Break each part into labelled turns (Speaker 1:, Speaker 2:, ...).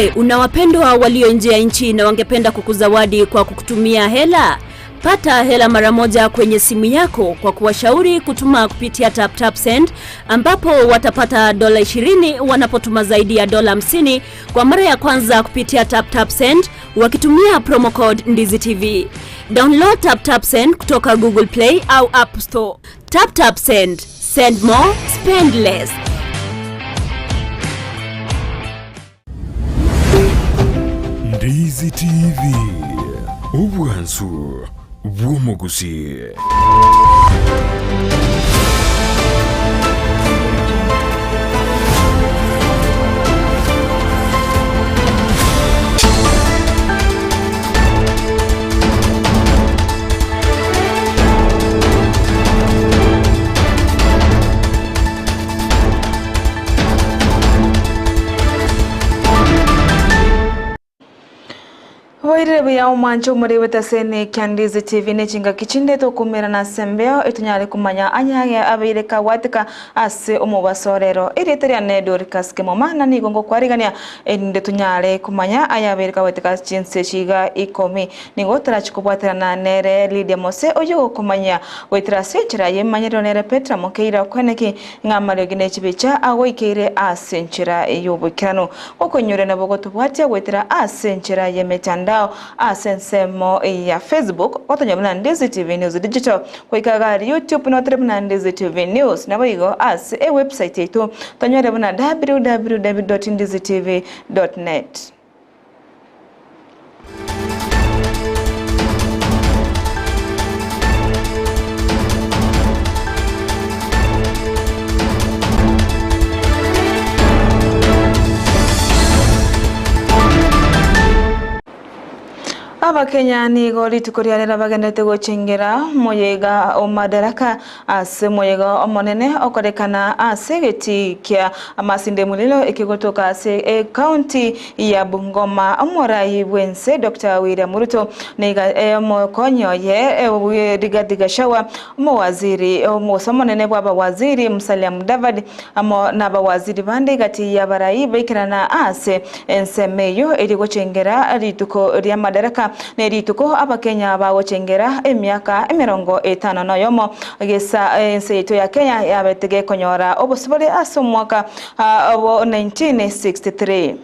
Speaker 1: Je, una wapendwa walio nje ya nchi na wangependa kukuzawadi kwa kukutumia hela? Pata hela mara moja kwenye simu yako kwa kuwashauri kutuma kupitia TapTap Send ambapo watapata dola 20 wanapotuma zaidi ya dola 50 kwa mara ya kwanza kupitia TapTap Send wakitumia promo code Ndizi TV. Download TapTap Send kutoka Google Play au App Store. TapTap Send. Send more, spend less.
Speaker 2: Ndizi TV, obwansu bw'omogusi.
Speaker 3: Boirire buya omwancho omorebe ase kia Ndizi TV ne chingaki chinde tokomerana ase embeo etonyare komanya anyage abeire kagwatika ase omobaso rero erieta riane Dorcas Kemoma na nigo ngokwarigania erinde tonyare komanya aya abeire kagwatika chinse chiga ikomi nigo torachi kobwaterana nere Lydia Mose oyo gokomanya goetera ase enchera yemanyerero nere Petra Mokeira okweneki ng'a amariogi ne chibicha agoikeire ase enchera y'oboikeranu gokonyore nabo gotobwatia goetera ase enchera y'emetandao ase ensemo ya Facebook gotonya buna Ndizi TV News Digital goika gari YouTube notore buna Ndizi TV News nabo igo ase ewebsite yaitu tonyore buna www.ndizitv.net. Abakenya nigo rituko ria rero bagendete gochengera moyega o Madaraka ase moyega omonene okorekana ase egeti kia amasinde mulilo ekegotoka ase ekaunti ya Bungoma omorai bwense Dr. William Ruto niga omokonyi oye Rigathi Gachagua omowaziri omosa omonene bwa abawaziri Musalia Mudavadi amo na abawaziri bande gati ya barai baikerana ase ensemo eyo eri gochengera rituko ria Madaraka ne rituko abakenya bagochengera emiaka emirongo etano noyomo gesa ense yetu ya Kenya yabete gekonyora obosibore ase omwaka obo 1963.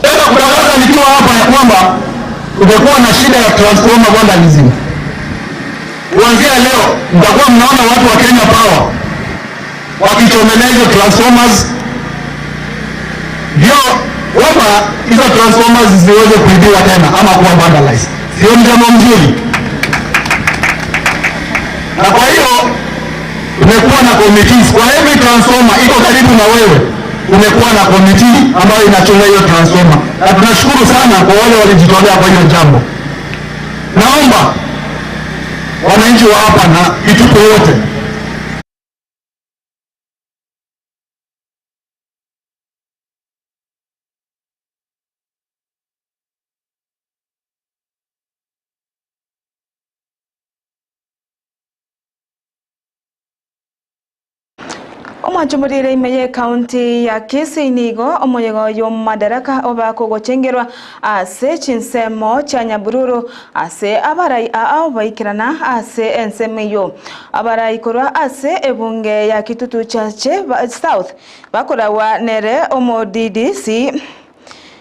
Speaker 4: Nataka kutangaza nikiwa hapa ya kwamba kumekuwa na shida ya transformer vandalism. Kuanzia leo mtakuwa mnaona watu wa Kenya Power wakichomelea hizo transformers, ndio kwamba hizo transformers zisiweze kuibiwa tena ama kuwa vandalized. Sio jambo mzuri? Na kwa hiyo tumekuwa na committees kwa every transformer iko karibu na wewe, tumekuwa na committee ambayo inachunga hiyo transformer, na tunashukuru sana kwa wale walijitolea kwa hiyo jambo. Naomba wananchi wa hapa na Kitutu wote
Speaker 3: Omwachumurire ime ye county ya Kisii nigo omoyego yo madaraka obakogochengerwa ase chinsemo chia Nyabururu ase abarai ao baikerana ase ensemo eyo abarai korwa ase ebunge ya Kitutu Chache South bakorawa nere omo DDC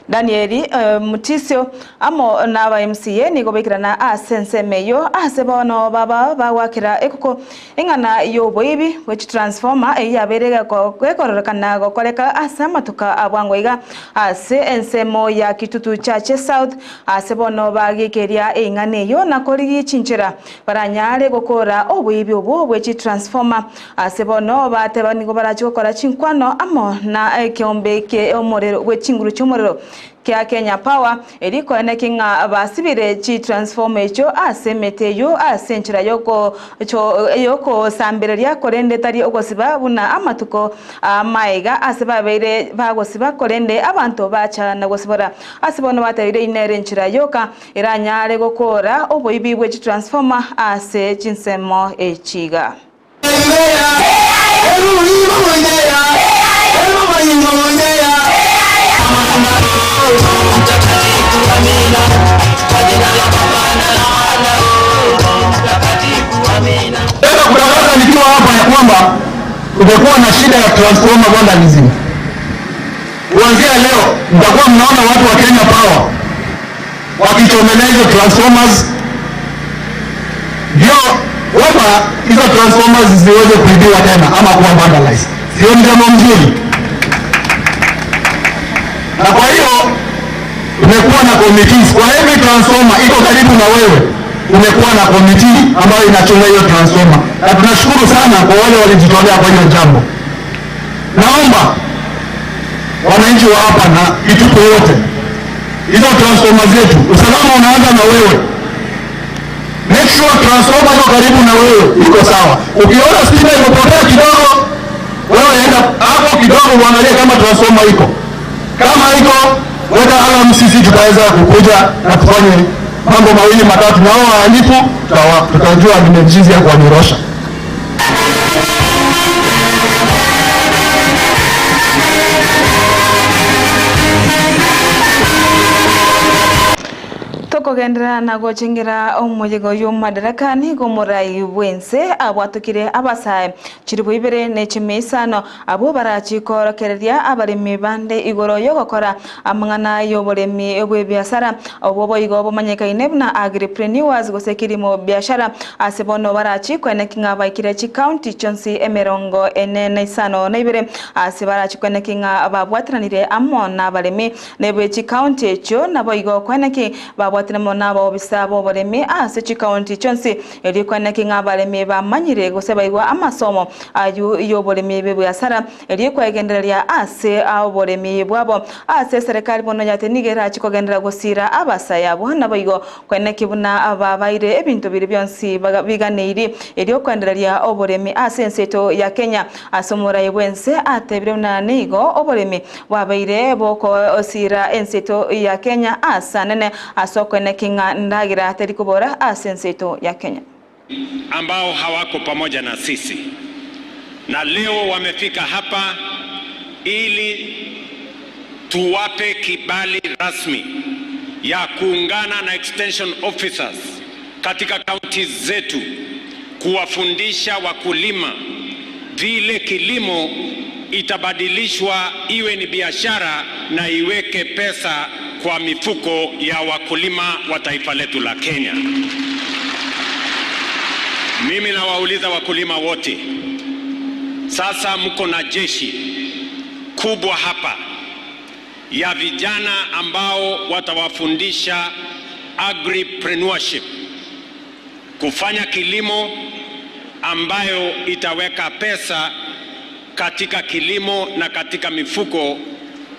Speaker 3: Danieli Mutisio amo naba MCA nigo baikerana ase ensemo eyo ase bono baba bagwakera ekoko eng'ana y'oboibi bw'echi transformer eyi yabere gekororekana gokoreka ase amatuka abwango iga ase ensemo ya Kitutu Chache South ase bono bagikeria eng'ana eyo nakorigi chinchera baranyare gokora oboibi obwo bw'echi transformer ase bono bateba nigo barachi gokora chinkwano amo na ekiombe eke omorero bw'echinguru chi'omorero. Kia Kenya Power eri koeneki ng'a basibire chitransformer echio ase emete eyio ase enchera y'ogosambereria korende tari ogosiba buna amatuko amaiga ase babeire bagosiba korende abanto bacha na gosibora. Ase bono batebirie eyio nere enchera yoka eranyare gokoora oboibi bwe chitransformer ase chinsemo echi iga.
Speaker 4: Nataka kutangaza nikiwa hapa ya kwamba kumekuwa na shida ya transformer vandalism. Kuanzia leo mtakuwa mnaona watu wa Kenya Power wakichomelea hizo transformers, ndio kwamba hizo transformers zisiweze kuibiwa tena ama kuwa vandalized. Sio mjambo mzuri? Na kwa hiyo tumekuwa na committees kwa every transformer iko karibu na wewe, tumekuwa na committee ambayo inachunga hiyo transformer, na tunashukuru sana kwa wale walijitolea kwa hiyo jambo. Naomba wananchi wa hapa na Kitutu wote, hizo transformer zetu, usalama unaanza na wewe. Make sure transformer iko karibu na wewe iko sawa. Ukiona stima imepotea kidogo, wewe enda hapo kidogo uangalie kama transformer iko. Kama iko, weka alarm, sisi tutaweza kukuja na tufanye mambo mawili matatu, na hao wahalifu tutajua ni jinsi ya kuwanyorosha.
Speaker 3: Tokogenderera na gochengera omoyega oyo madaraka nigo omorai bwense abwatokire abasae chiribu ibere ne chimi isano abwo barachikorokereria abaremi bande igoro yogokora amang'ana y'oboremi bw'ebiasara obwo boigo bomanyekaine buna agripreneurs gose kilimo biashara ase bono barachikweneki ng'a baikire chikaunti chionsi emerongo ene na isano na ibere ase barachikweneki ng'a babwatiranire amo na abaremi nebwe chikaunti echio nabo igo kweneki babwatire mono abobisa b'oboremi ase chikaunti chionsi erio kweneki ng'a abaremi bamanyire gose baigwa amasomo ayu y'oboremi bw'ebiasara erio kwegendereria ase oboremi bwabo ase eserekari bono yate nigo erachikogenderera gosira abasaya abo nabo igo kweneki buna babaire ebinto biri bionsi biganeiri erio kwendereria oboremi ase ense eto ya Kenya ase omorai bwense atebire buna nigo oboremi bwabeire bokosira ense eto ya Kenya ase anene ase okweneki ng'a ndagira teri kobora ase ense eto ya Kenya.
Speaker 5: ambao hawako pamoja na sisi na leo wamefika hapa ili tuwape kibali rasmi ya kuungana na extension officers katika kaunti zetu kuwafundisha wakulima vile kilimo itabadilishwa iwe ni biashara na iweke pesa kwa mifuko ya wakulima wa taifa letu la Kenya. Mimi nawauliza wakulima wote, sasa mko na jeshi kubwa hapa ya vijana ambao watawafundisha agripreneurship, kufanya kilimo ambayo itaweka pesa katika kilimo na katika mifuko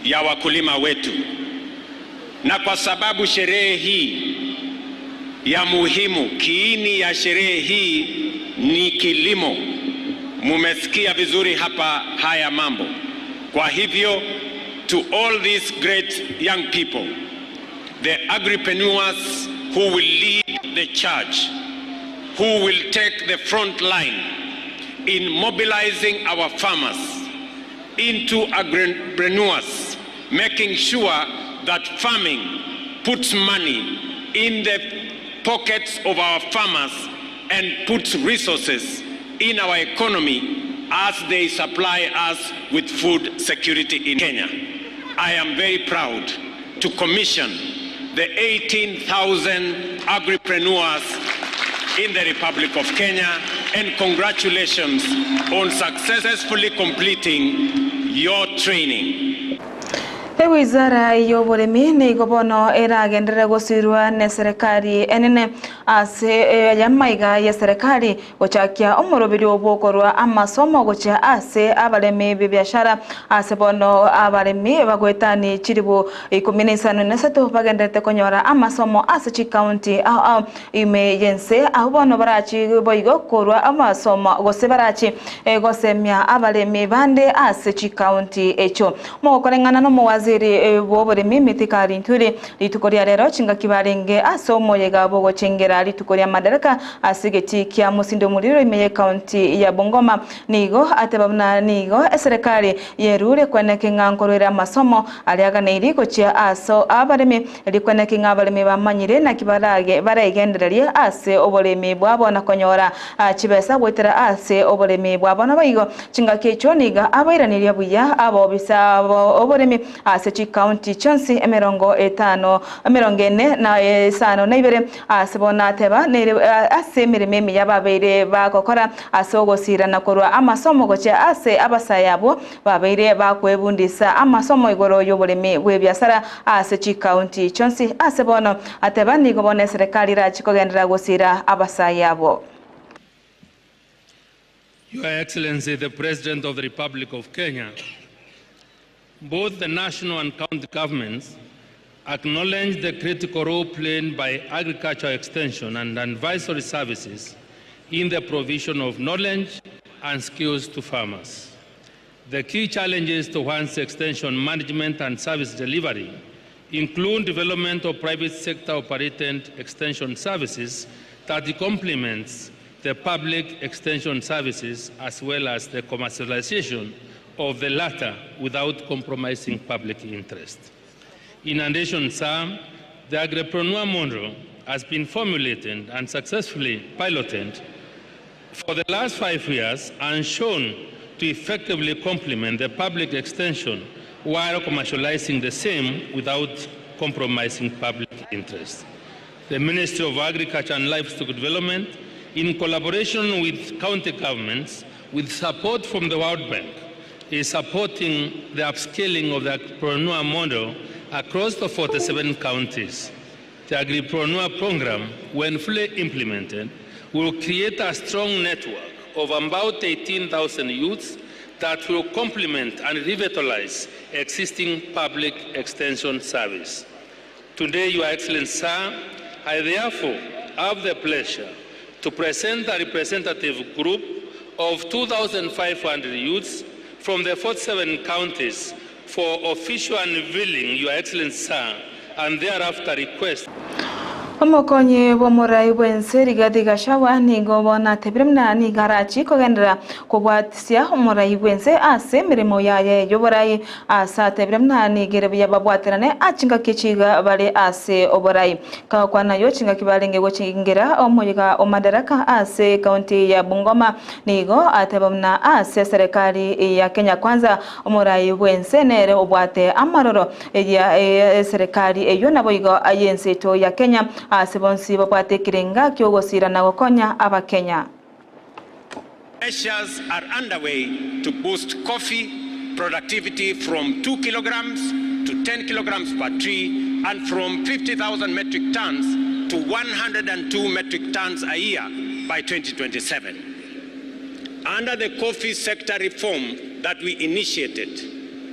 Speaker 5: ya wakulima wetu. Na kwa sababu sherehe hii ya muhimu, kiini ya sherehe hii ni kilimo. Mumesikia vizuri hapa haya mambo. Kwa hivyo, to all these great young people, the agripreneurs who will lead the charge, who will take the front line in mobilizing our farmers into agripreneurs, making sure that farming puts money in the pockets of our farmers and puts resources in our economy as they supply us with food security in Kenya. I am very proud to commission the 18,000 agripreneurs in the Republic of Kenya and congratulations on successfully completing your training.
Speaker 3: Ewizara y'oboremi nigo bono eragenderere gosirwa n'eserekari enene ase eyamaiga y'eserekari gochakia omoroberio bw'okorwa amasomo gochia ase abaremi b'ebiashara ase bono abaremi bagoetani chiribu 13 bagenderete konyora amasomo ase chikaunti ao ao ime yense aho bono barachi boigo korwa amasomo gose barachi gosemia abaremi bande ase chikaunti echo mogokoreng'ana n'omowaziri bw'oboremi Mithika Linturi rituko ria rero chingaki barenge ase omoyega bwogochengera rituko ria madaraka ase egeti kia Musindo Muliro ime ye county ya Bungoma nigo ateba buna nigo eserekari yerure kweneke ng'a nkorwere amasomo ariaganeiri gochia ase abaremi rikweneke ng'a abaremi bamanyire naki barage baraigendereria ase oboremi bwabo na konyora chibesa goetera ase oboremi bwabo naboigo chingaki echo niga abairaniria buya abobisa oboremi ase chikaunti chionsi 54 52 ase bono ateba nere ase emirimo emiya babeire bagokora ase ogosirana korwa amasomo gochia ase abasaya abo babeire bakwebundisa amasomo igoro y'oboremi bw'ebiasara ase chikaunti chionsi ase bono ateba nigo bono eserekari irachi kogenderera gosira abasaya abo.
Speaker 6: Your Excellency, the President of the Republic of Kenya, both the national and county governments acknowledge the critical role played by agricultural extension and advisory services in the provision of knowledge and skills to farmers. The key challenges towards extension management and service delivery include development of private sector operated extension services that complements the public extension services as well as the commercialization of the latter without compromising public interest. In addition, sir, the agripreneur model has been formulated and successfully piloted for the last 5 years and shown to effectively complement the public extension while commercializing the same without compromising public interest. The Ministry of Agriculture and Livestock Development, in collaboration with county governments, with support from the World Bank, is supporting the upscaling of the agripreneur model across the 47 counties. The agripreneur program, when fully implemented, will create a strong network of about 18,000 youths that will complement and revitalize existing public extension service. Today, Your Excellency, sir, I therefore have the pleasure to present a representative group of 2,500 youths from the 47 counties for official unveiling, Your Excellency, sir, and thereafter request.
Speaker 3: Omokonyi bw'omorai bwense Rigathi Gachagua nigo bono atebire buna nigo arachi kogenderera kobwatisia omorai bwense ase emirimo yaye y'oborai ase atebire buna nigere buya babwaterane achingaki chiga bare ase oborai kakwanayo chingaki barenge gochingera omoyiga omadaraka ase county ya Bungoma nigo ateba buna ase serikali ya Kenya Kwanza omorai bwense nere obwate amaroro ya serikali eyo naboigo ayenseto ya Kenya ase bonsi babwate ekirenga kiogosira na gokonya abakenya.
Speaker 5: Measures are underway to boost coffee productivity from 2 kilograms to 10 kilograms per tree and from 50,000 metric tons to 102 metric tons a year by 2027. Under the coffee sector reform that we initiated,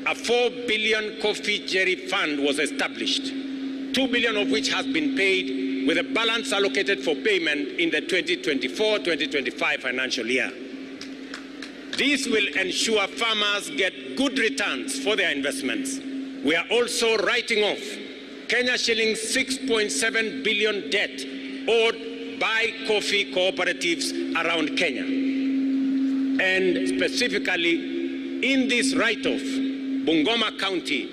Speaker 5: a 4 billion coffee cherry fund was established, 2 billion of which has been paid with a balance allocated for payment in the 2024-2025 financial year. This will ensure farmers get good returns for their investments. We are also writing off Kenya shillings 6.7 billion debt owed by coffee cooperatives around Kenya. And specifically, in this write-off, Bungoma County,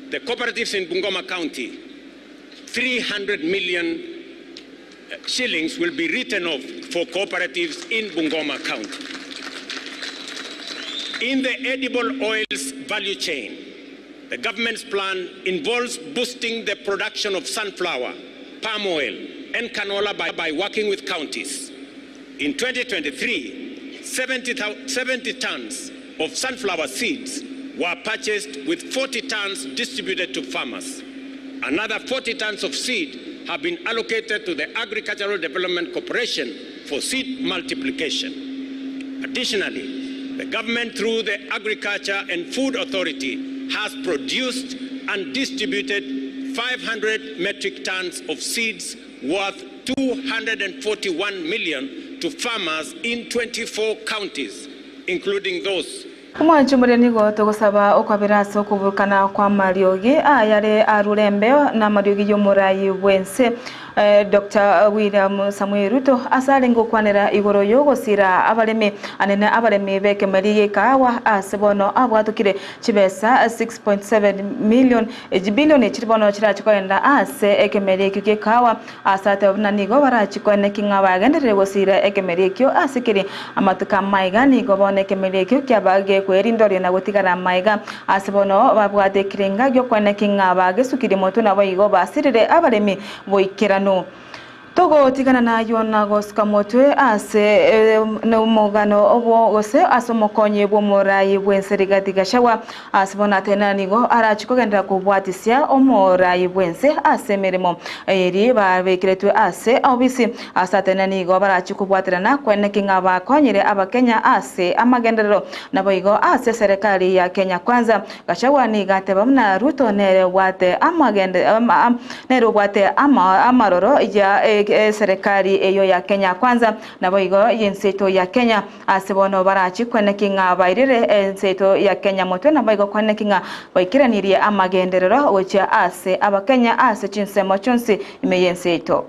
Speaker 5: the cooperatives in Bungoma County, 300 million shillings will be written off for cooperatives in Bungoma County. In the edible oils value chain, the government's plan involves boosting the production of sunflower, palm oil, and canola by working with counties. In 2023, 70 tons of sunflower seeds were purchased with 40 tons distributed to farmers. Another 40 tons of seed have been allocated to the Agricultural Development Corporation for seed multiplication. Additionally, the government through the Agriculture and Food Authority has produced and distributed 500 metric tons of seeds worth 241 million to farmers in 24 counties, including those
Speaker 3: Omwanchi omoria nigo togosaba okwabera ase okoburukana kwa amariogi ayare arure embeo na amariogi y'omorai bw'ense Doctor William Samoei Ruto ase arenge gokwanera igoro y'ogosira abaremi anene abaremi b'ekemeri gi'ekahawa ase bono abwatokire chibesa 6.7 million chibilioni echiri bono chirache kogenda ase ekemeri ekio gi'ekahawa ase ateba buna nigo barachi koeneki ng'a bagenderere gosira ekemeri ekio ase keri amatuko amaiga nigo bono ekemeri ekio kiaba gekwerindoria na gotigara amaiga ase bono babwate ekerenga gi'okoeneki ng'a bagesukirie motwe naboigo basirire abaremi boikeranu. Togotigana nayio na gosuka motwe ase nomogano obwo gose ase omokonyi bw'omorai bw'ense Rigathi Gachagua. Ase bono Atenena nigo arachie kogenderera kobwatisia omorai bw'ense ase emeremo eria babekeretwe ase obisi. Ase Atenena nigo barachie kobwaterana kweneki ng'a bakonyire Abakenya ase amagenderero naboigo ase eserekari ya Kenya Kwanza. Gachagua nigo ateba buna Ruto nere obwate amagende nere obwate amaroro ya eserekari eyio ya Kenya Kwanza naboigo y'ense yaito ya Kenya. Ase bono barachie kweneki ng'a bairire ense yaito ya Kenya motwe naboigo kweneki ng'a baikeranirie amagenderero gochia ase Abakenya ase chinsemo chionsi ime y'ense yaito.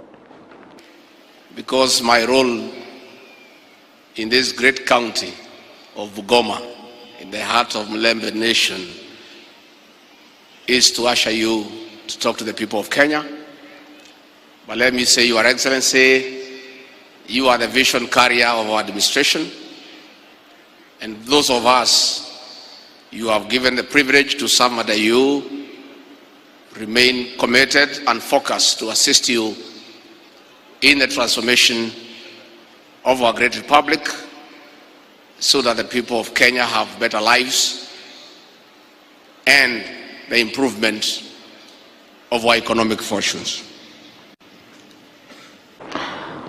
Speaker 7: Because my role in this great county of Bugoma, in the heart of Mulembe nation, is to usher you to talk to the people of Kenya. But let me say, Your Excellency, you are the vision carrier of our administration. And those of us you have given the privilege to serve under you remain committed and focused to assist you in the transformation of our great republic so that the people of Kenya have better lives and the improvement of our economic fortunes.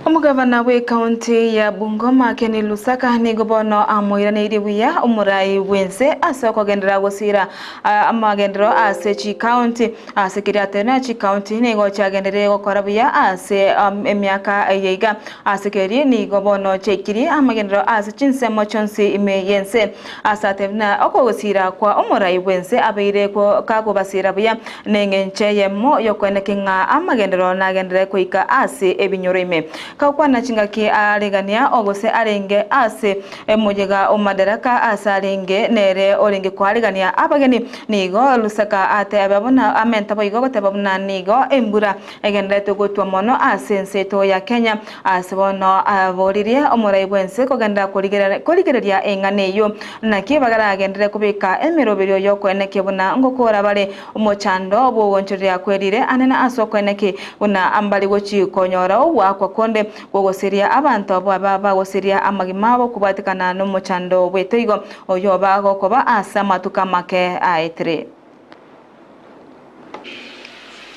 Speaker 3: Omogavana bw'ecounty ya Bungoma Kenny Lusaka nigo bono amoiraneirie buya omorai bw'ense ase okogenderera gosira amagenderero ase chicounty. Ase keria atebire chicounty nigo chiagenderire gokora buya ase emiaka eye iga. Ase keria nigo bono chiaikirie amagenderero ase chinsemo chionsi ime y'ense. Ase atebire buna okogosira kwa omorai bw'ense abeire kagobasira buya neng'encho eyemo y'okoeneki ng'a amagenderero nagenderere goika ase ebinyoro ime. Gakwana chingaki aregania gose arenge ase emoyega o madaraka ase arenge nere orenge koaregania abageni, nigo Lusaka atebe buna amenta boigo goteba buna nigo embura egendererete gotwa mono ase ense yaito ya Kenya. Ase bono aboririe omorai bw'ense kogenda korigereria eng'ana eyio, naki bagaragenderere kobeka emeroberio y'okoenekia buna ngokora bare omochando bw'ogonchoreria kwerire anene ase okoenekia buna mbare gochia konyora ogoakwa konde kw'ogoseria abanto abwo aba bagoseria amagima abo kobwatekana nomochando bw'etoigo oyoba gokoba ase amatuko amake aetire.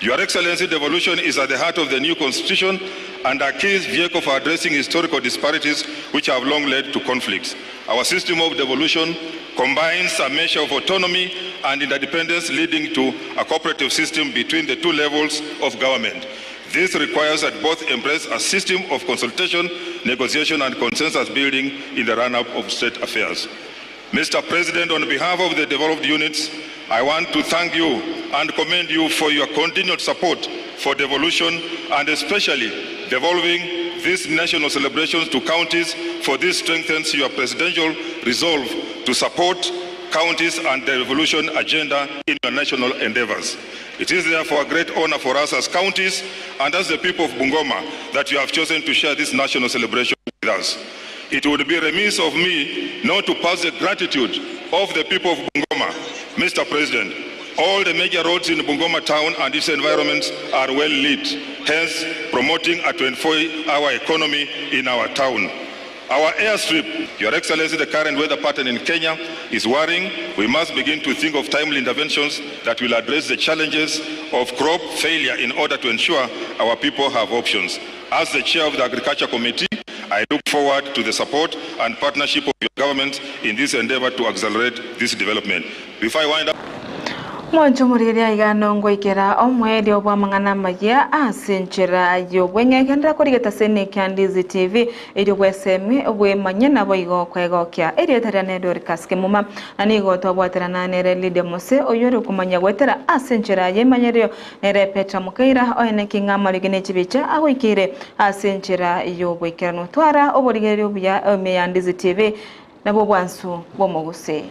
Speaker 8: Your Excellency, devolution is at the heart of the new constitution and a key vehicle for addressing historical disparities which have long led to conflicts. Our system of devolution combines a measure of autonomy and interdependence leading to a cooperative system between the two levels of government. This requires that both embrace a system of consultation, negotiation and consensus building in the run-up of state affairs. Mr. President, on behalf of the devolved units, I want to thank you and commend you for your continued support for devolution and especially devolving these national celebrations to counties, for this strengthens your presidential resolve to support counties and the devolution agenda in your national endeavors. It is therefore a great honor for us as counties and as the people of Bungoma that you have chosen to share this national celebration with us. It would be remiss of me not to pass the gratitude of the people of Bungoma. Mr. President, all the major roads in Bungoma town and its environments are well lit, hence promoting a 24-hour economy in our town. Our airstrip, Your Excellency, the current weather pattern in Kenya is worrying. We must begin to think of timely interventions that will address the challenges of crop failure in order to ensure our people have options. As the chair of the Agriculture Committee, I look forward to the support and partnership of your government in this endeavor to accelerate this development. Before I wind up,
Speaker 3: Mwanche omorigereria aiga nongoikera omoerio bw'amang'ana amayia ase enchera y'obweng'e. Genderera korigeta ase Nick Ndizi TV erio bwesemi, bwemanye naboigo kwegokia. Erieta riane Dorcas Kemuma, na nigo twabwaterana nere Lydia Mose oyio ore okomanya goetera ase enchera y'emanyererio nere Petra Mokeira oye naki ng'a amariogi ne chibicha agoikeire ase enchera y'oboikeranu. Twara oborigereria obuya ime ya Ndizi TV nabwo obwansu bw'omogusii.